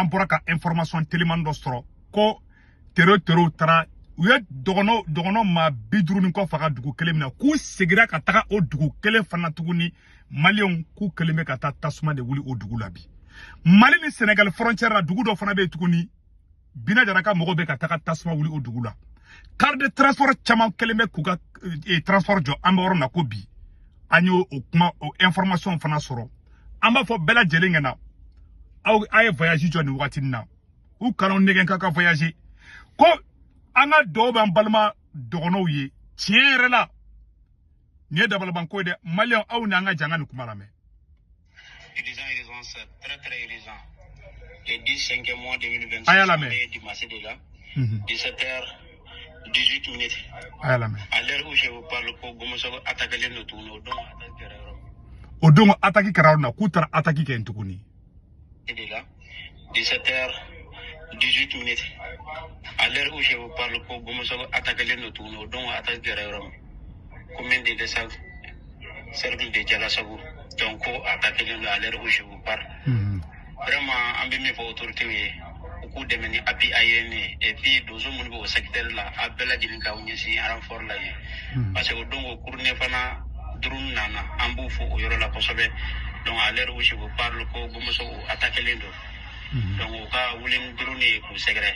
An bɔra ka information teliman dɔ sɔrɔ ko terro taara, u ye dɔgɔnɔ dɔgɔnɔ maa 50 ni kɔ faga dugu kelen min na, k'u seginna ka taga o dugu kelen fana tuguni. Maliyɛnw, k'u kelen bɛ ka taa tasuma de wuli o dugu la bi. Mali ni Sénégal frontière la, dugu dɔ fana bɛ yen tuguni, Bina Jara ka mɔgɔw bɛ ka taga tasuma wuli o dugu la. Car de transport caman kelen bɛ k'u ka transport jɔ. An bɛ yɔrɔ min na ko bi, an y'o o kuma, o information fana sɔrɔ. An b'a fɔ bɛɛ lajɛlen ɲɛna, aw a ye voyage jɔ nin wagati in na, u kan'aw nɛgɛn k'a ka voyage ko. An ka dɔw b'an balima dɔgɔnɔw ye. Tiɲɛ yɛrɛ la, nin ye dabalibanko ye dɛ. Maliyɛnw, aw ni an ka jan ka nin kuma lamɛn. Urgent, urgent, c'est très très urgent. Le 10 5 mois 2026, A y'a lamɛn. on est dimanche de là, 17h18 minutes. A y'a lamɛn. À l'heure où je vous parle, ko Gomosogo attaqué le tuguni, o don attaque kɛra yɔrɔ min. O don attaque kɛra yɔrɔ min na, k'u taara attaque kɛ yen tuguni. De là, 17h18 minutes. À l'heure où je vous parle, ko Gomosogo attaqué le tuguni, o don attaque kɛra yɔrɔ min. Commune de Dessac, cercle de Djalassagou. Donc, ko attaqué à l'heure où je vous parle. Vraiment, an bɛ min fɔ autorité ye, u k'u dɛmɛ ni appui aérien ye, et puis donso minnu bɛ o secteur la, a bɛɛ lajɛlen k'aw ɲɛsin renfort la yen, parce que o don o kurunnen fana drone nana, an b'u fo o yɔrɔ la kosɛbɛ. Donc à l'heure où je vous parle, ko Gomosogo attaqué don. Donc u ka wuli ni drone ye k'u sɛgɛrɛ.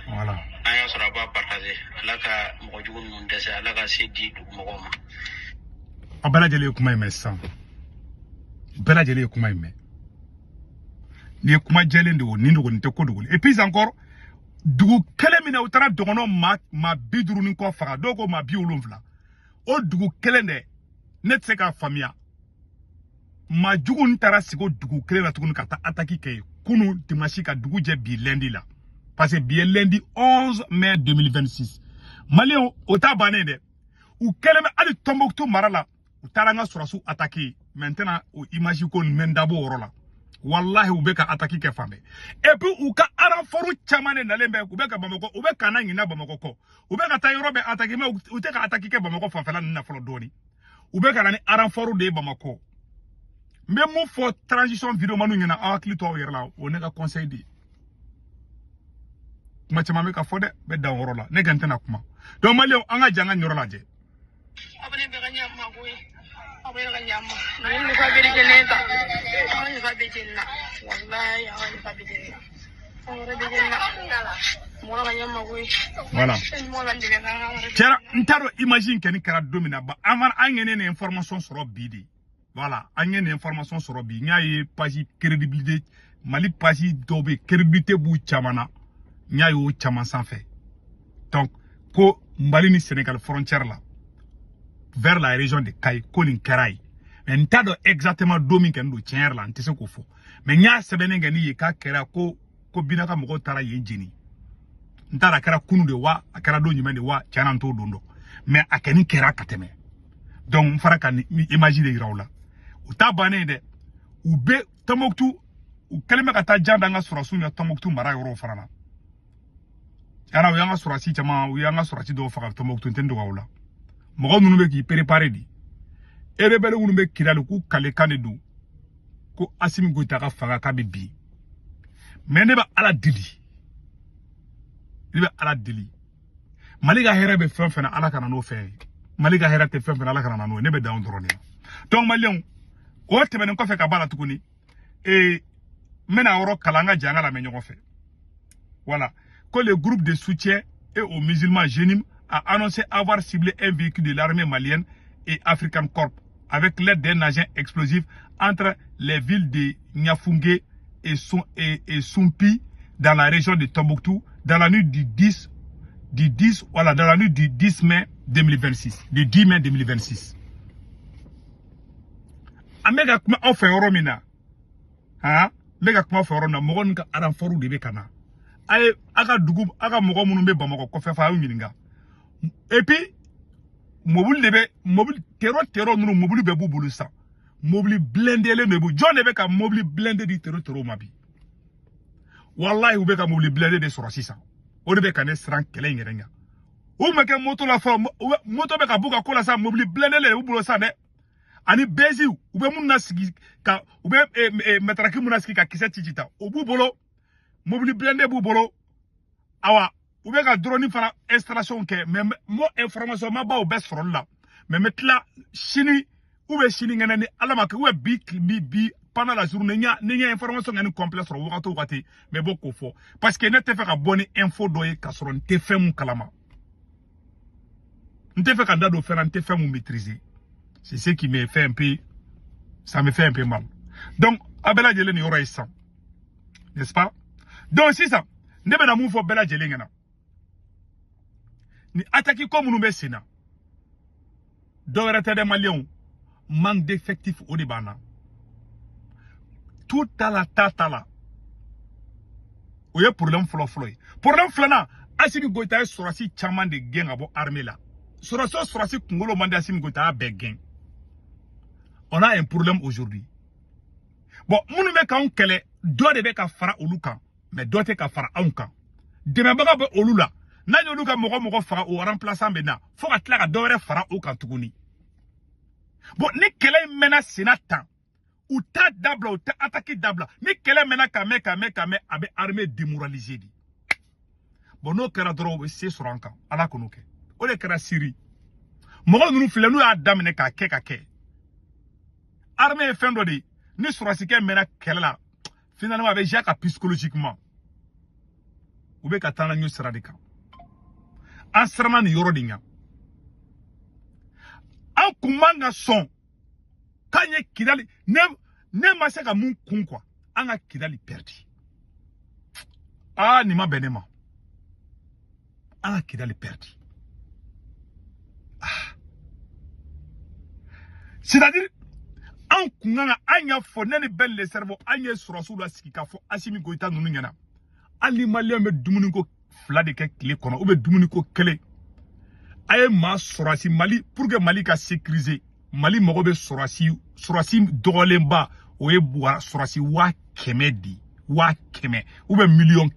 N'an y'a sɔrɔ, a b'a partager. Ala ka mɔgɔ jugu ninnu dɛsɛ, Ala ka se di dugumɔgɔw ma. Aw bɛɛ lajɛlen ye kuma in mɛn sisan, bɛɛ lajɛlen ye kuma in mɛn. Nin ye kuma jɛlen de ye, o nin dogo, nin tɛ ko dogo. Et puis encore, dugu kelen min na u taara dɔgɔnɔ maa 50 ni kɔ faga, dɔw ko maa 70, o dugu kelen dɛ, ne tɛ se k'a faamuya. Maa jugu nin taara sigi o dugu kelen na tuguni ka taa attaque kɛ yen kunu dimanche, ka dugu jɛ bi lundi la, parce que bi ye lundi 11 mai 2026. Maliyɛnw, o t'a bannen dɛ. U kɛlen bɛ hali Tɔnbɔkutu mara la, u taara an ka sɔrɔsiw attaquer. Maintenant, o image ko nin bɛ n dabɔ o yɔrɔ la. Walahi, u bɛ ka attaque kɛ fan bɛɛ. Et puis u ka renfort caman de nalen bɛ. U bɛ ka Bamakɔ, u bɛ kana ɲina Bamakɔ kɔ, u bɛ ka taa yɔrɔ bɛɛ attaquer, mais u tɛ ka attaque kɛ Bamakɔ fanfɛla ninnu na fɔlɔ dɔɔni. U bɛ ka na ni renfort de ye Bamakɔ. N bɛ mun fɔ transition vidéomanw ɲɛna? Aw hakili to aw yɛrɛ la, o ne ka conseil de ye. Kuma caman bɛ ka fɔ dɛ, n bɛ dan o yɔrɔ la, ne kɔni tɛna kuma. Donc maliyɛnw, an ka jɛ an ka nin yɔrɔ lajɛ. Aw bɛ ne bɛɛ ka ɲa ma koyi, aw bɛ ne ka ɲa ma nka ni nafa bɛ jɛnɛ ta, aw ka nafa bɛ jɛni na. Walayi, aw ka nafa bɛ jɛni na, aw yɛrɛ bɛ jɛni na. Mɔgɔ ka ɲa ma koyi. Ni mɔgɔ ka n dɛmɛ k'an ka wɛrɛ. Cɛra, n t'a dɔn image in kɛni kɛra don min na ba. An fana, an ye nin information sɔrɔ bi de. Voilà, an ye nin information sɔrɔ bi. N y'a ye page crédibilité, Mali page dɔw bɛ yen, crédibilité b'u caman na, n y'a ye o caman sanfɛ. Donc ko Mali ni Sénégal frontière la, vers la région de Kayes, ko nin kɛra yen. Mais n t'a dɔn exactement don min kɛni don. Tiɲɛ yɛrɛ la, n tɛ se k'o fɔ, mais n y'a sɛbɛnnen kɛ ni ye k'a kɛra ko Bina ka mɔgɔw taara yen jeni. N t'a dɔn a kɛra kunu de wa, a kɛra don jumɛn de wa, tiɲɛ na, n t'o don dɔn, mais a kɛni kɛra ka tɛmɛ. Donc n fara ka ni image de yira u la. U t'a bannen dɛ. U bɛ Tɔnbɔkutu, u kɛlen bɛ ka taa jan da an ka sɔrɔsiw ɲɛ Tɔnbɔkutu mara yɔrɔw fana na. Yana, u y'an ka sɔrɔsi caman, u y'an ka sɔrɔsi dɔw faga Tɔnbɔkutu. N tɛ n dogo aw la, mɔgɔ ninnu bɛ k'i préparer de. Rebelle minnu bɛ Kidali, k'u kalekan de don ko Asimi Goyita ka fanga k'a bɛ bin. Mais ne bɛ Ala deli, ne bɛ Ala deli, Mali ka hɛrɛ bɛ fɛn fɛn na, Ala kana n'o fɛn ye. Mali ka hɛrɛ tɛ fɛn fɛn na, Ala kana na n'o ye. Ne bɛ dan o dɔrɔn de la. Donc maliyɛnw, o tɛmɛnen kɔfɛ ka b'a la tuguni, n bɛna yɔrɔ kalan, an ka jɛ an ka lamɛn ɲɔgɔn fɛ. Voilà, que le groupe de soutien et aux musulmans JNIM a annoncé avoir ciblé un véhicule de l'armée malienne et African Corps avec l'aide d'un engin explosif entre les villes de Niafungué et Soumpi dans la région de Tombouctou dans la nuit du 10 du 10, voilà, dans la nuit du 10 mai 2026, du 10 mai 2026. An bɛ ka kuma aw fɛ yɔrɔ min na, han, n bɛ ka kuma aw fɛ yɔrɔ min na, mɔgɔ ninnu ka renfort de bɛ ka na. A ye a ka dugu, a ka mɔgɔ minnu bɛ Bamakɔ kɔfɛ fa, a y'u ɲininka. Et puis mobili de bɛ, mobili terro ninnu, mobili bɛɛ b'u bolo sisan, mobili blindélen de b'u. Jɔn de bɛ ka mobili blindé di terro ma bi? Walahi, u bɛ ka mobili blindé de sɔrɔ sisan. O de bɛ ka ne siran kɛlɛ in yɛrɛ ɲɛ. U ma kɛ moto la fɔlɔ, moto bɛ ka b'u ka ko la sisan, mobili blindé de b'u bolo sisan dɛ, ani bɛzi u bɛ mun na sigi ka u bɛ matraque mun na sigi ka kisɛ ci ci ta, o b'u bolo. Mobili blindé b'u bolo. Awa u bɛ ka drone fana installation kɛ, mais mo information ma ba o bɛɛ sɔrɔli la. Mais n bɛ tila sini ou bien sinikɛnɛ ni Ala ma kɛ, ou bien bi pendant la journée, ni n ye information kɛ ni complet sɔrɔ wagati o wagati, n bɛ bɔ k'o fɔ, parce que ne tɛ fɛ ka bɔ ni info dɔ ye k'a sɔrɔ n tɛ fɛn mun kalama. N tɛ fɛ ka n da don fɛn na n tɛ fɛn mun maîtriser. C'est ce qui me fait un peu, ça me fait un peu mal. Donc a bɛɛ lajɛlen nin yɔrɔ ye sisan, n'est-ce pas? Donc sisan ne bɛna mun fɔ bɛɛ lajɛlen ɲɛna? Ni attaque ko minnu bɛ sen na, dɔ wɛrɛ tɛ dɛ, maliyɛnw, manque d'effectif, o de b'an na. Tout ta la ta ta la, o ye problème fɔlɔ fɔlɔ ye. Problème filanan, Asimi Goyita ye sɔrɔsi caman de gɛn ka bɔ armée la. Sɔrɔsi o sɔrɔsi kunkolo man di, Asimi Goyita y'a bɛɛ gɛn. On a un problème aujourd'hui. Bon, minnu bɛ k'anw kɛlɛ, dɔ de bɛ ka fara olu kan, mais dɔ tɛ ka fara anw kan. Dɛmɛbaga bɛ olu la, n'a y'olu ka mɔgɔ faga, o remplaçant bɛ na fo ka tila ka dɔ wɛrɛ fara o kan tuguni. Bon, ni kɛlɛ in mɛnna senna tan, u t'a dabila, u tɛ attaque dabila. Ni kɛlɛ mɛnna ka mɛn ka mɛn ka mɛn, a bɛ armée démoraliser de. Bon, n'o kɛra dɔrɔn, u bɛ se sɔrɔ an kan. Ala k'o kɛ. O de kɛra Syrie. Mɔgɔ ninnu filɛ, n'u y'a daminɛ k'a kɛ ka kɛ, armée ye fɛn dɔ de ye. Ni sɔrɔsikɛ mɛnna kɛlɛ la, finalement a bɛ jouer a kan psychologiquement. U bɛ ka taa n'a sira de kan. An siranna nin yɔrɔ de ɲɛ. An kun man ka sɔn k'an ye Kidali. Ne ma se ka mun kun quoi, an ka Kidali perdi. Aa, nin ma bɛn ne ma. An ka Kidali perdi. Ah, c'est-à-dire an kun kan ka an y'a fɔ, ne ni bɛɛ le cerveau, an ye sɔrɔsiw la sigi k'a fɔ Asimi Goyita ninnu ɲɛna, hali ni maliyɛn bɛ dumuni ko fila de kɛ tile kɔnɔ ou bien dumuni ko kelen, a ye maa sɔrɔsi Mali, pour que Mali ka sécuriser. Mali mago bɛ sɔrɔsi dɔgɔlenba, o ye sɔrɔsi 100 000 di, 100 000 ou bien 1 million,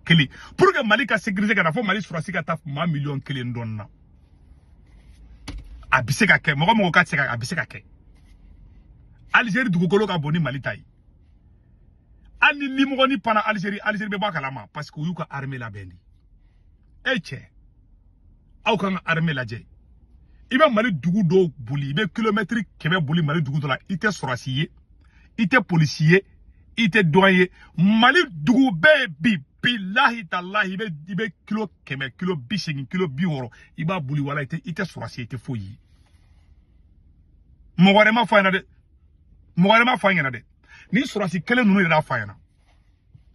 pour que Mali ka sécuriser, ka na fɔ Mali sɔrɔsi ka taa maa 1 million dɔɔnin na. A bɛ se ka kɛ, mɔgɔ mɔgɔ ka se ka, a bɛ se ka kɛ. Algérie dugukolo ka bon ni Mali ta ye. Hali ni limɔgɔni panna Algérie, Algérie bɛ bɔ a kalama, parce que u y'u ka armée labɛn de. E cɛ, aw kan ka armée lajɛ. I bɛ Mali dugu dɔw boli, i bɛ kilomɛtiri 100 boli Mali dugu dɔ la, i tɛ sɔrɔsi ye, i tɛ polisi ye, i tɛ dɔn ye. Mali dugu bɛɛ ye bi, bilahi talahi, i bɛ kilo 100, kilo 80, kilo 60, i b'a boli wala i tɛ sɔrɔsi ye, i tɛ foyi ye. Mɔgɔ wɛrɛ ma fɔ a ɲɛna dɛ, mɔgɔ wɛrɛ ma fɔ a ɲɛna dɛ. Ni sɔrɔsi kelen ninnu yɛrɛ y'a fɔ a ɲɛna,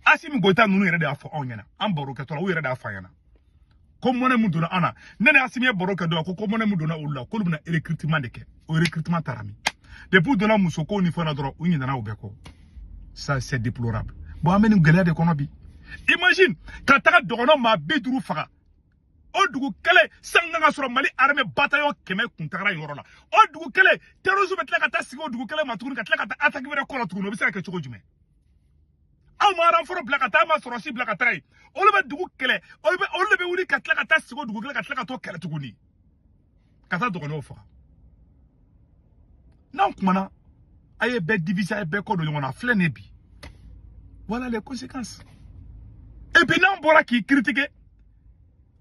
Asimi Goyita ninnu yɛrɛ de y'a fɔ anw ɲɛna. An barokɛtɔ la, u yɛrɛ de y'a fɔ a ɲɛna ko mɔnɛ mun donna an na. Ne ni Asimi ye baro kɛ dɔrɔn, ko mɔnɛ mun donna olu la, k'olu bɛna recrutement de kɛ. O recrutement taara min? Depuis u donna musoko ni fɛn na dɔrɔn, u ɲinɛna o bɛɛ kɔ. Ça, c'est déplorable. Bon, an bɛ nin gɛlɛya de kɔnɔ bi. Imagine ka taga dɔgɔnɔ maa 50 faga o dugu kelen, san kan ka sɔrɔ Mali armée bataillon 100 kun tagara yen yɔrɔ la. O dugu kelen, terrorisme bɛ tila ka taa sigi o dugu kelen ma tuguni, ka tila ka taa attaque wɛrɛ kɔnɔ tuguni. O bɛ se ka kɛ cogo jumɛn? Aw ma renfort bila ka taa, an ma sɔrɔsi bila ka taga yen. Olu bɛ dugu kɛlɛ, olu de bɛ wuli ka tila ka taa sigi o dugu kelen, ka tila ka t'o kɛlɛ tuguni, ka taa dɔgɔnɔw faga. N'an kumana, a ye bɛɛ diviser, a ye bɛɛ kɔ don ɲɔgɔn na. A filɛ nin ye bi, voilà les conséquences. Et puis n'an bɔra k'i critiquer,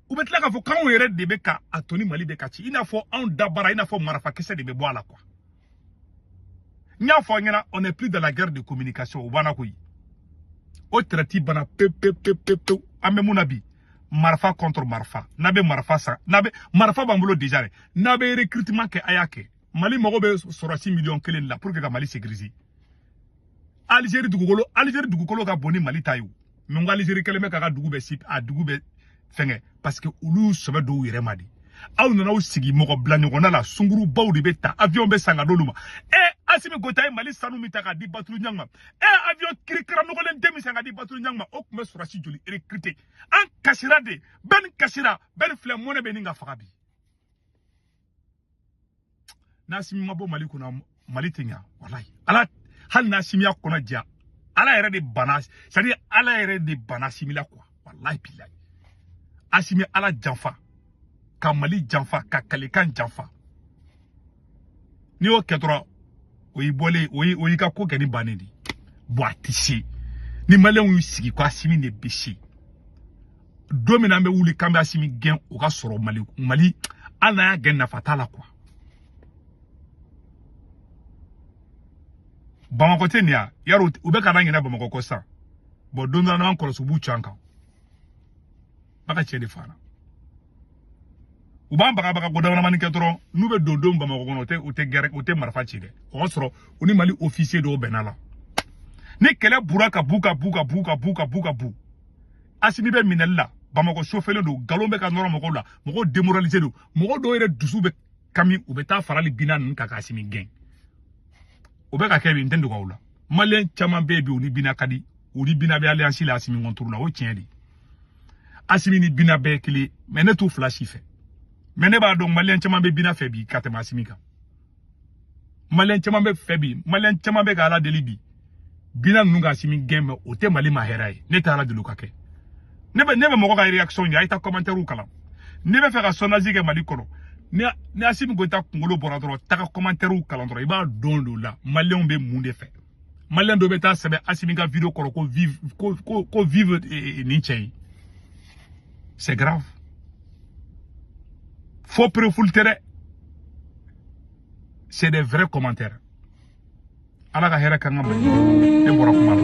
u bɛ tila k'a fɔ k'anw yɛrɛ de bɛ ka a to ni Mali bɛ ka ci, i n'a fɔ anw dabara, i n'a fɔ marifakisɛ de bɛ bɔ a la quoi. N y'a fɔ aw ɲɛna, on est plus dans la guerre de communication. O banna koyi, o traite banna pewu pewu pewu pewu pewu. An bɛ mun na bi? Marifa contre marifa. N'a bɛ marifa san, n'a bɛ marifa b'an bolo déjà dɛ. N'a bɛ recrutement kɛ, a y'a kɛ. Mali mago bɛ sɔrɔsi 1 million de la pour que ka Mali sécuriser. Algérie dugukolo, Algérie dugukolo ka bon ni Mali ta ye o. Mais n ko Algérie kɛlen bɛ k'a ka dugu bɛɛ si, a dugu bɛɛ fɛngɛ, parce que olu y'u sɛbɛ don u yɛrɛ ma de. Aw nana aw sigi mɔgɔ bila ɲɔgɔnna la, sungurubaw de bɛ ta, avion bɛ san ka d'olu ma. E Asimi Goyita ye Mali sanu min ta k'a di Batulu Ɲang ma, e avion kirikara nɔgɔlen den min san k'a di Batulu Ɲang ma, o tun bɛ sɔrɔsi joli recruter? An kasira de, bɛɛ ni kasira, bɛɛ ni filɛ, mɔnɛ bɛ nin ka faga bi. N'Asimi ma bɔ Mali kunna, Mali tɛ ɲa walayi. Ala, hali n'Asimi y'a kɔnɔ ja, Ala yɛrɛ de banna, c'est à dire Ala yɛrɛ de banna Asimi la quoi. Walayi bilayi, Asimi Ala janfa, ka Mali janfa, ka kalekan janfa. N'i y'o kɛ dɔrɔn, o y'i bɔlen, o y'i ka ko kɛ ni bannen de. Bon, a tɛ se. Ni maliyɛnw y'u sigi ko Assimi de bɛ se don min na, an bɛ wuli k'an bɛ Assimi gɛn, o ka sɔrɔ Mali hali n'an y'a gɛn, nafa t'a la quoi. Bamakɔ tɛ nin ya yarɔ, u bɛ ka na ɲinɛ Bamakɔ kɔ sisan. Bon, don dɔ la n'an kɔlɔsi, u b'u can kan ba ka cɛ de fana. U b'an bagabaga ko damadamani kɛ dɔrɔn, n'u bɛ don don Bamakɔ kɔnɔ, u tɛ gɛrɛ, u tɛ marifa ci dɛ. O ka sɔrɔ u ni Mali officier dɔw bɛnna la. Ni kɛlɛ bura ka bu ka bu ka bu ka bu ka bu ka bu, Assimi bɛ minɛli la, Bamakɔ sofɛlen don, nkalon bɛ ka nɔrɔ mɔgɔw la, mɔgɔw démoralisé don, mɔgɔ dɔw yɛrɛ dusu bɛ kami, u bɛ taa farali bina ninnu kan ka Assimi gɛn. O bɛ ka kɛ bi, n tɛ dogo aw la. Maliyɛn caman bɛ yen bi, u ni bina ka di, u ni bina bɛ alliance la Assimi contre la. O tiɲɛ de, Assimi ni bina bɛɛ ye kelen, mais ne t'u fila si fɛ. Mais ne b'a dɔn, maliyɛn caman bɛ bina fɛ bi ka tɛmɛ Assimi kan. Maliyɛn caman bɛ fɛ bi, maliyɛn caman bɛ ka Ala deli bi bina ninnu ka Assimi gɛn, mais o tɛ Mali ma hɛrɛ ye. Ne tɛ Ala deli o ka kɛ. Ne bɛ mɔgɔ ka réaction ye, a ye taa commentaire kalan. Ne bɛ fɛ ka sondage kɛ Mali kɔnɔ. Ni Assimi Goïta kunkolo bɔra dɔrɔn, taga commentaire kalan dɔrɔn, i b'a dɔn de o la maliyɛnw bɛ mun de fɛ. Maliyɛn dɔ bɛ taa sɛbɛn Assimi ka vidéo kɔrɔ ko vive, ko vive nin cɛ in. C'est grave, faux profil tɛ dɛ, c'est des vrais commentaires. Ala ka hɛrɛ k'an ka Mali. Ne bɔra kuma la.